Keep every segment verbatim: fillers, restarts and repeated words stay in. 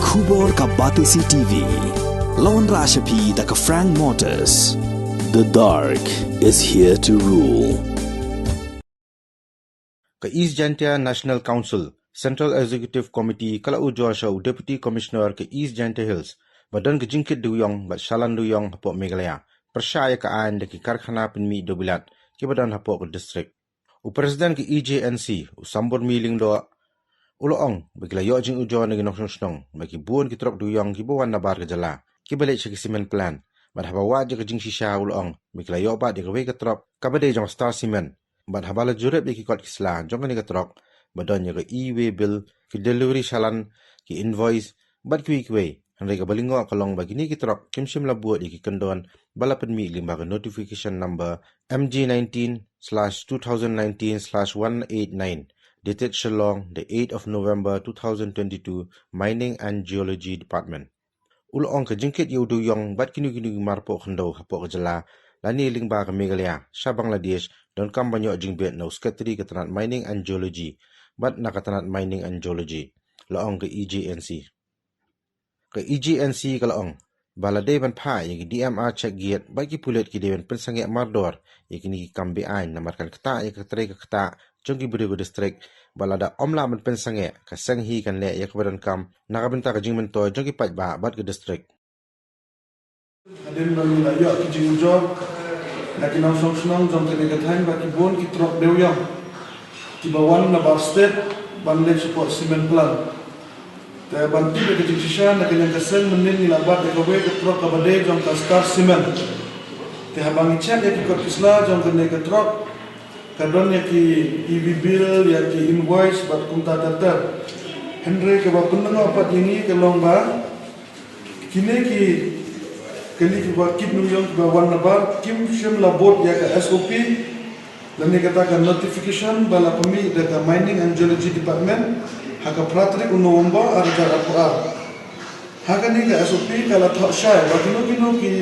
Khubor ka Batesi T V. Lawan Rashapi da ka Frank Motors. The dark is here to rule. Ka East Jaintia National Council Central Executive Committee ka la ujor sha u Deputy Commissioner ka East Jaintia Hills ba don ka jingkit dewïong bad shalan dewïong hapoh Meghalaya pyrshah ïa ka aiñ da ki karkhana pynmih dewbilat kiba don hapoh ka district. U President ka E J N C, u Sambormi Lyngdoh, u la ong ba ki la ïoh jingujor na ki nongshong shnong ba ki bun ki trok dewïong kiba wan nabar ka jylla kiba leit sha ki cement plant. Bad haba wad ïa ka jingshisha, u la ong ba ki la ïoh bat ïa kawei ka trok kaba dei jong Star Cement. Bad haba la jurip ïa ki kot ki sla jong kane ka trok ba don ïa ka e-way bill, ki delivery shalan, ki invoice bad kiwei kiwei, hynrei kaba lyngngoh ka long ba kine ki trok kim shym la bud ïa ki kyndon ba la pynmih lyngba ka notification number M G nineteen slash two thousand nineteen slash one eight nine, dated Shillong, the eighth of November two thousand twenty-two, Mining and Geology Department. U la ong ka jingkit ïa u dewïong bad kino kino ki marpoh khyndew hapoh ka jylla lane lyngba ka Meghalaya sha Bangladesh donkam ban ïoh jingbit na u Secretary ka tnat Mining and Geology bad na ka tnat Mining and Geology, la ong ka E J N C. Ka E J N C ka la ong ba la dei ban phah ïa ki D M R check gate bad ki pulit ki dei ban pynsangeh mardor ïa kine ki kam beaiñ namar kan ktah ïa ka trei ka ktah jong ki briew ka district. Bad lada ym lah ban pynsangeh, ka seng hi kan leh ïa kaba donkam na ka bynta ka jingmyntoi jong ki paidbah bad ka district. Hadien ba ngi la ïoh ki jingujor na ki nongshong shnong jong kane ka thaiñ ba ki bun ki trok dewïong kiba wan nabar state ban leit shapoh cement plant. Te ban tip ïa ka jingshisha, na ka liang ka seng mynnin ngi la bat ïa kawei ka trok kaba dei jong ka Star Cement. Te haba ngi check ïa ki kot ki sla jong kane ka trok, ka don ïa ki e-way bill, ïa ki invoice bad kumta ter ter. Hynrei kaba pynlyngngoh pat ïa ngi ka long ba kine ki kali kiba kit dewïong kiba wan nabar kim shym la bud ïa ka S O P lane kata ka notification ba la pynmih da ka Mining and Geology Department ha ka phra tarik u November ar hajar arphew ar. Ha kane ka S O P ka la thoh shai ba kino kino ki,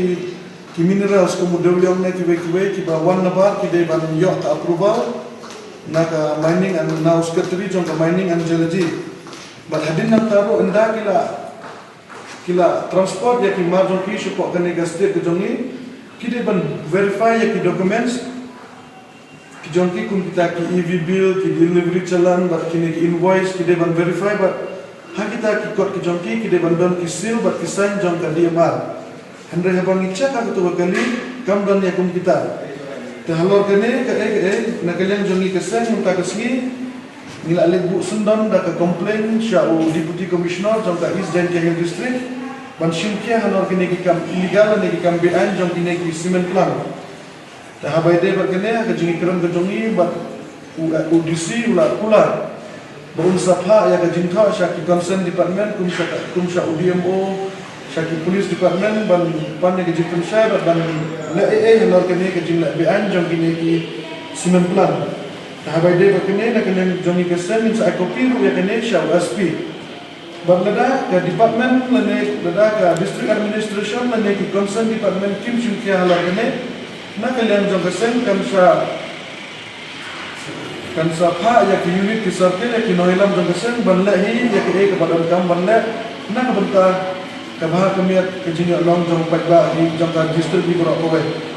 ki minerals kum u dewïong ne kiwei kiwei kiba wan nabar ki dei ban ïoh ka approval na ka mining and na u secretary jong ka Mining and Geology. Bad hadien nangta ruh ynda ki la ki la transport ïa ki mar jong ki shapoh kane ka state ka jong ngi, ki dei ban verify ïa ki documents ki jong ki kum kita ki e-way bill, ki delivery challan bad kine ki invoice ki dei ban verify bad ha kita ki kot ki jong ki ki dei ban don ki seal bad ki sign jong ka D M R. Hynrei haba ngi check ha kato ka kali kam don ïa kum kita. Te halor kane kaei kaei na ka liang jong ngi ka seng mynta ka sngi ngi la leit buh syndon da ka complaint sha u Deputy Commissioner jong ka East Jaintia Hills District ban shim khia halor kine ki kam illegal ne ki kam beaiñ jong kine ki cement plant. Te haba ïadei bad kane ha ka jingïakren ka jong ngi bad u, u D C u la kular ba un sa phah ïa ka jingthoh sha ki concerned department kum sha, kum sha u D M O, sha ki police department ban pan ïa ka jingpynshai bad ban leh ei ei halor kane ka jingleh beaiñ jong kine ki cement plant. Te haba ïadei bad kane na ka liang jong ngi ka seng ngin sa ai copy ruh ïa kane sha u S P. Bad lada ka department lane lada ka district administration lane ki concerned department kim shim khia halor kane, na ka liang jong ka seng kan sa kan sa phah ïa ki unit ki circle ïa ki nongïalam jong ka seng ban leh hi ïa kaei kaba donkam ban leh na ka bynta ka bha ka miat ka jingïalang jong paidbah hi jong ka district hi baroh kawei.